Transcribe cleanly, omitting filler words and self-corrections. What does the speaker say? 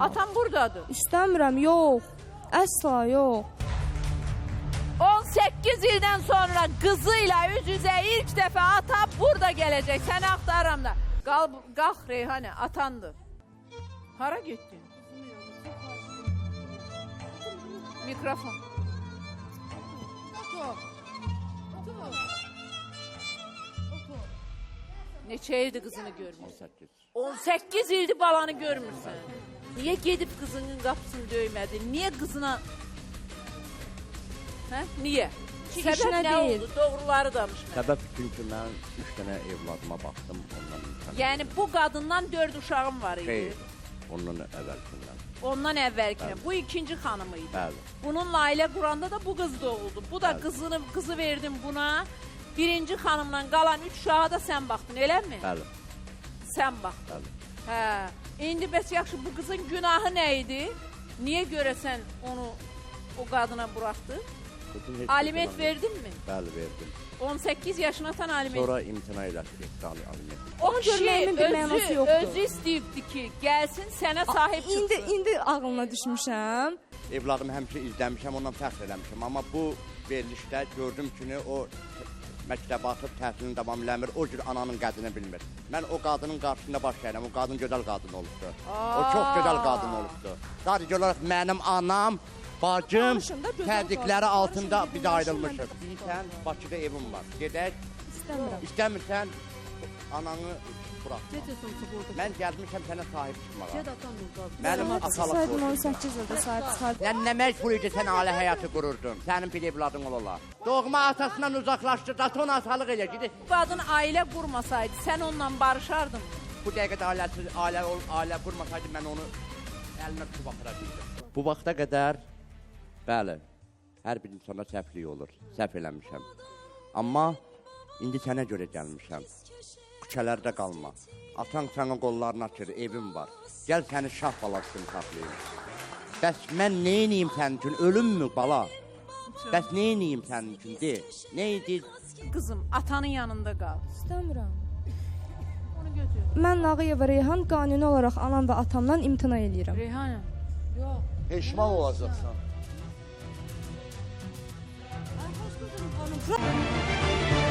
Atam buradadır. İstəmirəm, yox. Əsla yox. 18 ildən sonra qızıyla üz üzə ilk dəfə ata burada gələcək. Səni axtarıram da. Qal, qalx Reyhanə, atandır. Hara getdin? Mikrofon. Neçə ildir qızını görmürsən? 18. 18 ildir balanı görmürsən. Niyə gedib qızının qapısını döymədin? Niyə qızına... Hə? Niyə? Ki, Səbəb işinə nə deyil. oldu? Doğruları danış mənə. Səbəb çünki mən 3 dənə evladıma baxdım, ondan imtina. Yəni bu qadından 4 uşağım var idi. Xeyr, ondan əvvəlkindən. Ondan əvvəlkinə. Bu ikinci xanımı idi. Bəli. Bununla ailə quranda da bu qız doğuldu. Bu da Bəli. qızını qızı verdim buna. Birinci xanımla qalan 3 uşağa da sən baxdın, eləmi? Bəli, Sən baxdın. bəli. Hə. İndi bəs yaxşı bu qızın günahı nə idi? Niyə görə sən onu o qadına buraxdın? Qızın heç Aliment bir günahı yox. verdin mi? Bəli, verdim. 18 yaşına tan aliment. Sonra imtina elədi, aliment. O Onu kişi görməyimin bir mənası özü, yoxdur. özü istəyibdi ki, gəlsin sənə sahib çıxsın. İndi ağlına düşmüşəm. Evladımı həmişə izləmişəm, ondan fəxr eləmişəm. Amma bu verilişdə gördüm ki, o məktəbə atıb təhsilini davam eləmir, o cür ananın qədrini bilmir. Mən o qadının qarşısında baş əyirəm, o qadın gözəl qadın olubdu. O çox gözəl qadın olubdu. Sadəcə olaraq mənim anam, bacım Danışın da, gözəl təzyiqləri qadın. altında Danışın, biz danışın, ayrılmışıq. mən də Bilirsən, Bakıda evim var. Gedək, İstəmirəm. istəmirsən ananı buraxma. Mən gəlmişəm sənə sahib çıxmağa. Mənim atalıq Çıxsaydım borcum. 18 ildə sahib çıxardım. Sən nə məcbur idi sən ailə həyatı qururdun? Sənin bir evladın ola. Doğma atasından uzaqlaşdı, daton atalıq elə gedir. Bu qadın ailə qurmasaydı, sən onunla barışardın mı? Bu dəqiqədə ailəsiz, ailə ol, ailə qurmasaydı mən onu əlimə tutub aparardım. Bu vaxta qədər bəli, hər bir insanda səhvlik olur. Səhv eləmişəm. Amma indi sənə görə gəlmişəm. Küçələrdə qalma. Atan sənə qollarını açır, evim var. Gəl səni şah balası kimi saxlayım. Bəs mən nə eləyim sənin üçün? Ölümmü bala? Bəs nə eləyim sənin üçün? De. Nə idi? Qızım, atanın yanında qal. İstəmirəm. Onu götür. Mən Nağıyeva Reyhan qanuni olaraq anam və atamdan imtina eləyirəm. Reyhanə. Peşman olacaqsan. Ay, xoş gördüm xanım.